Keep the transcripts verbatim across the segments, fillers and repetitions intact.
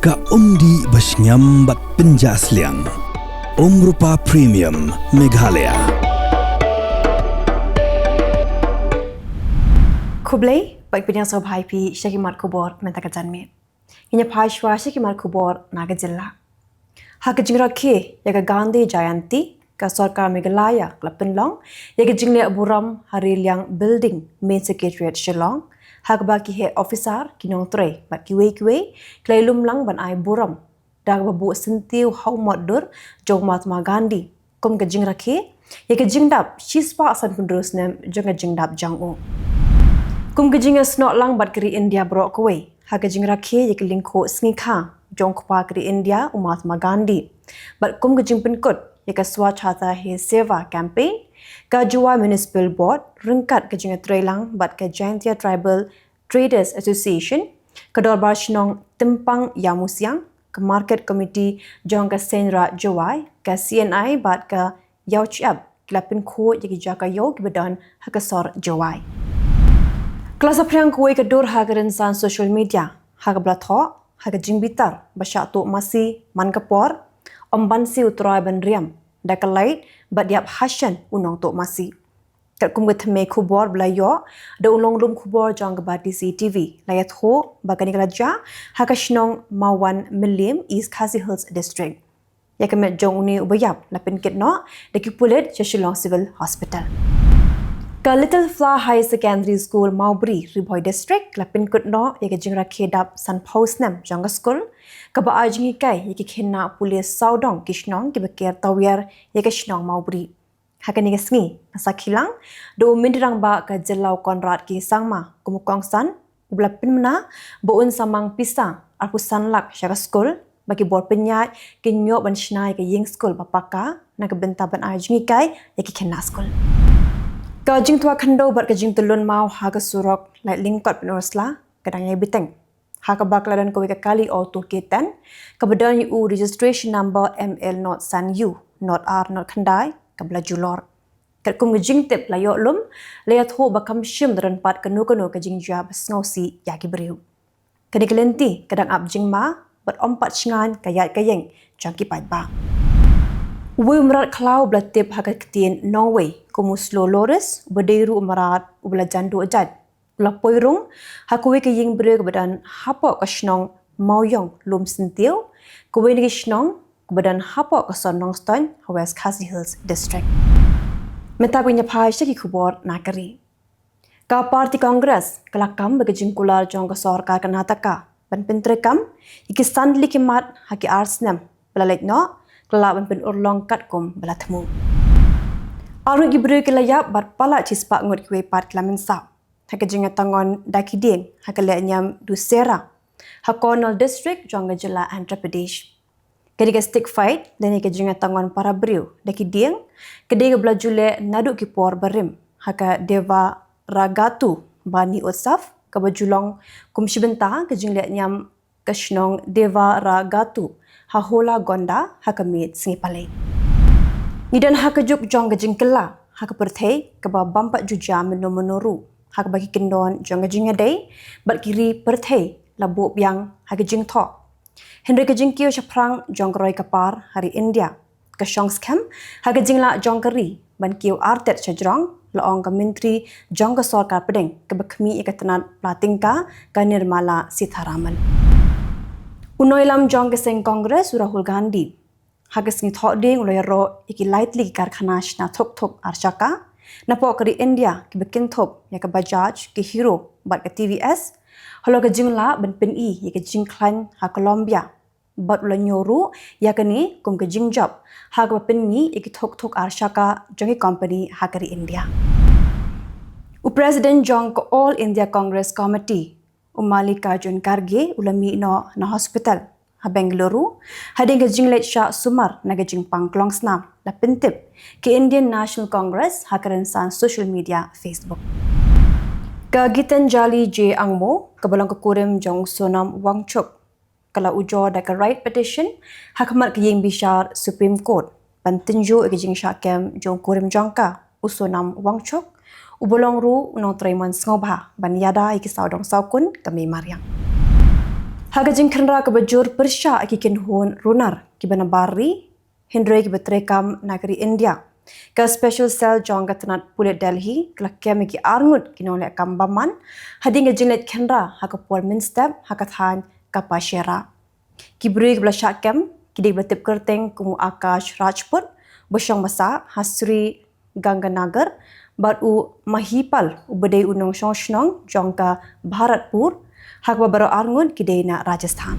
Ka umdih ba shngiam bad pynjah sliang. Umrupa Premium Meghalaya. Khublei, bad pdiang sngewbha ïa phi sha ki mat khubor mynta ka janmiet. Ngin ïa phai shuwa sha ki mat khubor na ka jylla. Ha ka jingrakhe ïa ka Gandhi Jayanti, ka sorkar Meghalaya ka la pynlong ïa ka jingleh burom ha Ri Liang Building, Main Secretariat Shillong, ha kaba ki heh officer, ki nongtrei bad kiwei kiwei ki la ïalum lang ban ai burom da kaba buh syntiew ha u mot dur jong u Mahatma Gandhi kum ka jingrakhe ïa ka jingdap shispah sanphew hynriew snem jong ka jingdap jong u. Kum ka jingïasnoh lang bad ka ri India baroh kawei ha ka jingrakhe ïa ka lyngkhuh sngi kha jong u kpa ka ri India, u Mahatma Gandhi, bad kum ka jingpynkut ïa ka Swachhata Hi Seva Campaign, ka Jowai Municipal Board ryngkat ka jingïatreilang bad ka Jaintia Tribal Traders Association, ka Dorbar Shnong Tympang Ïawmusiang, ka Market Committee jong ka Seiñ Raij Jowai, ka C N I bad ka Ïawchap ki la pynkhuid ïa ki jaka ïew kiba don ha ka sor Jowai. Ka la saphriang kawei ka dur ha ka rynsan social media ha kaba la thoh ha ka jingbitar ba shah tuh masi man ka por, ym banse u trai ban riam da ka light bad ïap hashan u nongtuh masi. Katkum ka thymmei khubor ba la ïoh da u nonglum khubor jong ka Bharati C T V, la ïathuh ba kane ka la jia ha ka shnong Mawan Mylliem, East Khasi Hills District. Ïa ka met jong une uba ïap la pynkit noh da ki pulit sha Shillong Civil Hospital. Ka Little Flower Higher Secondary School, Mawbri, Ri Bhoi District, la pynkut noh ïa ka jingrakhe dap sanphew snem jong ka skul, kaba ai jinghikai ïa ki khynnah pule sawdong ki shnong kiba ker tawiar ïa ka shnong Mawbri. Ha kane ka sngi, nga sakhi lang da u Myntri Rangbah ka jylla u Conrad K Sangma kum u kongsan uba la pynmynna ba un samang pisa arphew san lak sha ka skul ba ki bor pynïaid kin ïoh ban shna ïa ka ïing skul ba paka na ka bynta ban ai jinghikai ïa ki khynnah skul. Ka jingtwa khyndew bad ka jingtyllun maw ha ka surok Laitlyngkot Pynursla ka dang ïai bteng, ha kaba ka la don kawei ka kali auto K ten kaba don ïa u registration number M L not san U not R not khyndai kaba la julor. Katkum ka jingtip la ïoh lum, la ïathuh ba kam shym la don pat kano kano ka jingjia ba sngewsih ïa ki briew. Kane ka lynti ka dang ap jingma bad ym pat shngaiñ ka ïaid ka ïeng jong ki paidbah. Uwei u mrad khlaw uba la tip ha ka ktien nongwei kum u Slow Loris, uba dei ruh u mrad uba la jan duh jait, u la poi rung ha kawei ka ïing briew kaba don hapoh ka shnong Mawïong Lumsyntiew, kawei na ki shnong kaba don hapoh ka sor Nongstoiñ ha West Khasi Hills District. Mynta ngin ïa phai sha ki khubor na ka ri. Ka party Congress ka la kam bad ka jingkular jong ka sorkar Karnataka ban pyntreikam ïa ki san tylli ki mat ha ki ar snem ba la leit noh, ka la lah ban pynurlong katkum ba la thmu. Ar ngut ki briew ki la ïap bad palat shispah ngut kiwei pat ki la mynsah ha ka jingïatangon da ki dieng ha ka lehniam Dussehra ha Kurnool District jong ka jylla Andhra Pradesh. Kane ka stick fight lane ka jingïatangon para briew da ki dieng ka dei kaba la ju leh naduh ki por barim ha ka Devaraghattu Bani Utsav, kaba ju long kum shi bynta ka jinglehniam ka shnong Devaraghattu ha Holagonda ha ka miet sngi Palei. Ngi don ha ka juk jong ka jingkylla ha ka pyrthei kaba bym pat ju jia mynno mynno ruh, ha kaba ki kyndon jong ka jingïadei bad ki ri pyrthei la buh biang ha ka jingthoh. Hynrei ka jingkiew shaphrang jong ka roi ka par ha ri India ka shong skhem ha ka jinglah jong ka ri ban kiew artet shajrong, la ong ka Myntri jong ka Sorkar Pdeng kaba khmih ïa ka tnat pla tyngka, ka Nirmala Sitharaman. U nongïalam jong ka seng Congress, u Rahul Gandhi, ha ka sngi Thohdieng u la ïaroh ïa ki lai tylli ki karkhana shna thuk thuk ar shaka napoh ka ri India kiba kynthup ïa ka Bajaj, ka Hero bad ka T V S halor ka jinglah ban pyni ïa ka jingkhlaiñ ha Colombia, bad u la ñiew ruh ïa kane kum ka jingjop ha kaba pynmih ïa ki thuk thuk ar shaka jong ki company ha ka ri India. U President jong ka All India Congress Committee, u Mallikarjun Kharge, u la mih noh na hospital ha Bengaluru hadien ka jingleit shah sumar na ka jingpang klongsnam, la pyntip ka Indian National Congress ha ka rynsan social media Facebook. Ka Gitanjali J Angmo, kaba long ka kurim jong u Sonam Wangchuk, ka la ujor da ka writ petition ha khmat ka ïing bishar Supreme Court ban tynjuh ïa ka jingshah kem jong u kurim jong ka, u Sonam Wangchuk, uba long ruh u nongtrei mon sngewbha ban ïada ïa ki sawdong sawkun ka mei mariang. Ha ka jingkhynra kaba jur pyrshah ïa ki kynhun runar kiba na bar ri, hynrei kiba treikam na ka ri India, ka Special Cell jong ka tnat pulit Delhi ka la kem ïa ki arngut ki nongleh kam bymman hadien ka jingleit khynra ha ka por mynstep ha ka thaiñ Kapachera. Ki briew kiba la shah kem ki dei ba tip kyrteng kum u Akash Rajput, ba shong ba sah ha Sri Ganganagar, bad u Mahipal, uba dei u nongshong shnong jong ka Bharatpur, ha kaba baroh arngut ki dei na Rajasthan.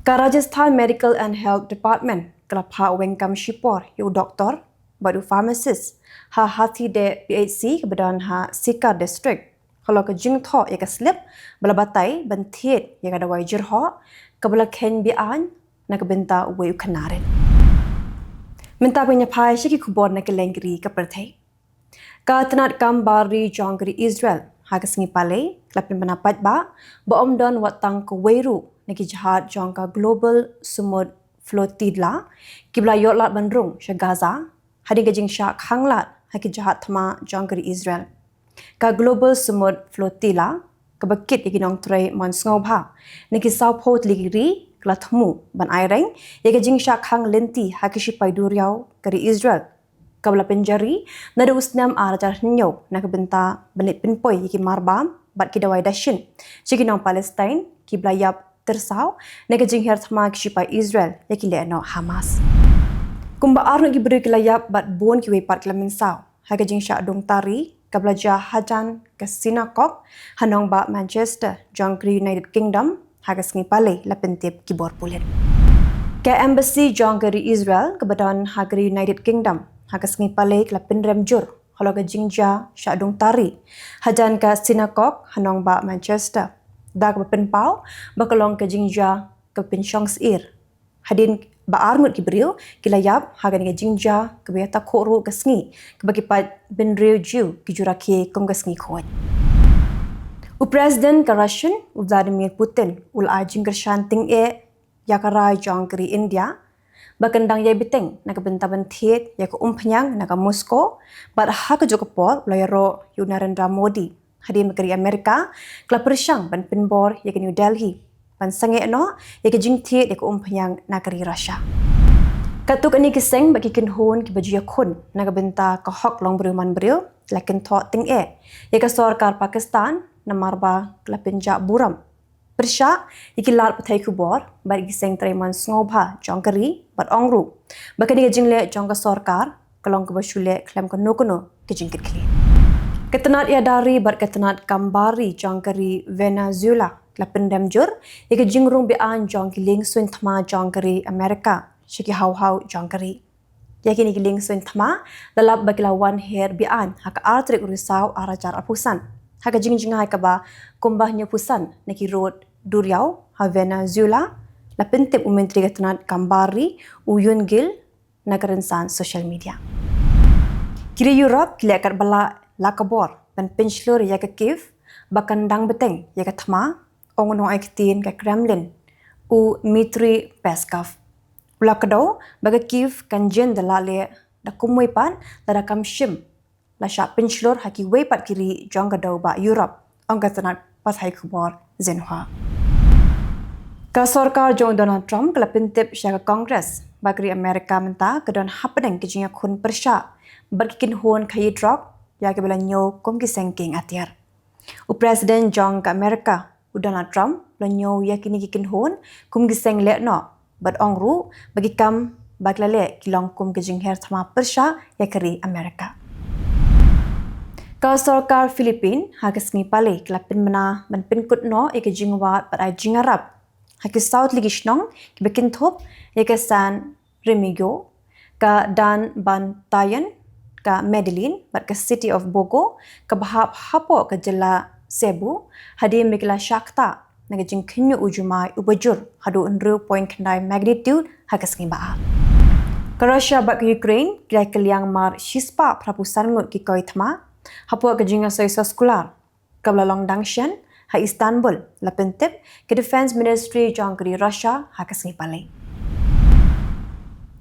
Ka Rajasthan Medical and Health Department ka la phah weng kam shipor ïa u doktor bad u pharmacist ha Hathideh P H C kaba don ha Sikar District, halor ka jingthoh ïa ka slip ba la batai ban thied ïa ka dawai jyrhoh kaba la kheiñ be-aiñ na ka bynta uwei u khynnah rit. Mynta ngin ïa phai sha ki khubor na kylleng ki ri ka pyrthei. Ka tnat kam bar ri jong ka ri Israel ha ka sngi Palei ka la pynbna paidbah ba ym don wat tang kawei ruh na ki jahaj jong ka Global Sumud Flotilla kiba la ïoh lad ban rung sha Gaza hadien ka jingshah khanglad ha ki jahaj thma jong ka ri Israel. Ka Global Sumud Flotilla kaba kit ïa ki nongtrei mon sngewbha na ki sawphew tylli ki ri ka la thmu ban aireng ïa ka jingshah khang lynti ha ki shipai duriaw ka ri Israel, kaba la pynjari naduh u snem ar hajar hynñiew na ka bynta ban leit pynpoi ïa ki marbam bad ki dawai dashin sha ki nong Palestine kiba la ïap tyrsaw na ka jingher thma ki shipai Israel ïa ki lehnoh Hamas. Kumba arngut ki briew ki la ïap bad bun kiwei pat ki la mynsaw ha ka jingshah dung tari kaba la jia hajan ka synagog ha nongbah Manchester jong ka ri United Kingdom ha ka sngi Palei, la pyntip ki bor pulit. Ka embassy jong ka ri Israel kaba don ha ka ri United Kingdom ha ka sngi Palei ka la pynrem jur halor ka jingjia shah dung tari hajan ka synagog ha nongbah Manchester, da kaba pynpaw ba ka long ka jingjia kaba pynshong syier, hadien ba arngut ki briew ki la ïap ha kane ka jingjia kaba ïatakhuh ruh ka sngi kaba ki paid bynriew Jiw ki ju rakhe kum ka sngi khuid. U President ka Russian, u Vladimir Putin, u la ai jingkyrshan tyngeh ïa ka rai jong ka ri India ba kan dang ïai bteng na ka bynta ban thied ïa ka umphniang na ka Moscow, bad ha kajuh ka por u la ïaroh ïa u Narendra Modi hadien ba ka ri Amerika ka la pyrshang ban pynbor ïa ka New Delhi ban sangeh noh ïa ka jingthied ïa ka umphniang na ka ri Russia. Katto katne ki seng bad ki kynhun kiba ju ïakhun na ka bynta ka hok long briew man briew la kynthoh tyngeh ïa ka sorkar Pakistan namar ba ka la pynjah burom pyrshah ïa ki lad pathai khubor bad ki seng trei mon sngewbha jong ka ri, bad ong ruh ba kane ka jingleh jong ka sorkar ka long kaba shu leh khlem kano kano ka jingkitkhlieh. Ka tnat ïada ri bad ka tnat kam bar ri jong ka ri Venezuela la pynrem jur ïa ka jingrung be-aiñ jong ki liengsuiñ thma jong ka ri Amerika sha ki haw haw jong ka ri. Ïa kine ki liengsuiñ thma la lap ba ki la wan her be-aiñ ha ka ar tarik u Risaw ar hajar arphew san ha ka jingjngai kaba kumba hynñiewphew san na ki rud duriaw ha Venezuela, la pyntip u Myntri ka tnat kam bar ri, u Yun Gil, na ka rynsan social media. Ki ri Europe ki leh katba lah la ka bor ban pynshlur ïa ka Kyiv ba kan dang bteng ïa ka thma, ong u nongai ktien ka Kremlin, u Dmitry Peskov. U la kdew ba ka Kyiv kan jin da lah leh da kumwei pat lada kam shym la shah pynshlur ha kiwei pat ki ri jong ka dewbah Europe, ong ka tnat pathai khubor Xinhua. Ka sorkar jong u Donald Trump ka la pyntip sha ka Congress ba ka ri Amerika mynta ka don hapdeng ki jingïakhun pyrshah bad ki kynhun khaïi drok ïa kiba la ñiew kum ki seng kieng atiar. U President jong ka Amerika, u Donald Trump, u la ñiew ïa kine ki kynhun kum ki seng lehnoh, bad ong ruh ba ki kam ba ki la leh ki long kum ki jingher thma pyrshah ïa ka ri Amerika. Ka sorkar Philippine ha ka sngi Palei ka la pynbna ban pynkut noh ïa ka jingwad bad ai jingïarap ha ki saw tylli ki shnong kiba kynthup ïa ka San Remigio, ka Dagupan Bayan, ka Medellin bad ka City of Bogor kaba hap hapoh ka jylla Cebu, hadien ba ki la shah ktah na ka jingkhynñiuh u jumai uba jur haduh hynriew point khyndai magnitude ha ka sngi Ba-ar. Ka Russia bad ka Ukraine ki la kylliang mar shispah phraphew san ngut ki koi thma hapoh ka jingïasnoh soskular kaba la long dang shen ha Istanbul, la pyntip ka Defence Ministry jong ka ri Russia ha ka sngi Palei.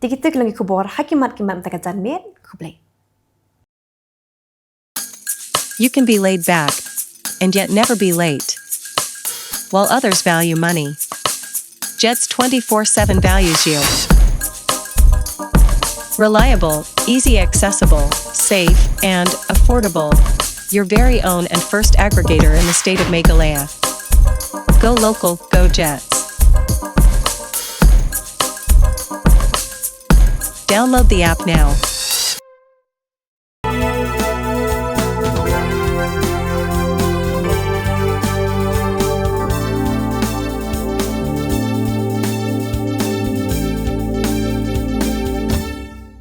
Te kita ki long ki khubor ha ki mat ki mat mynta ka janmiet. Khublei. You can be laid back and yet never be late. while others value money, Jets twenty-four seven values you. Reliable, easy accessible, safe, and affordable. Your very own and first aggregator in the state of Meghalaya. Go local, go Jets. Download the app now.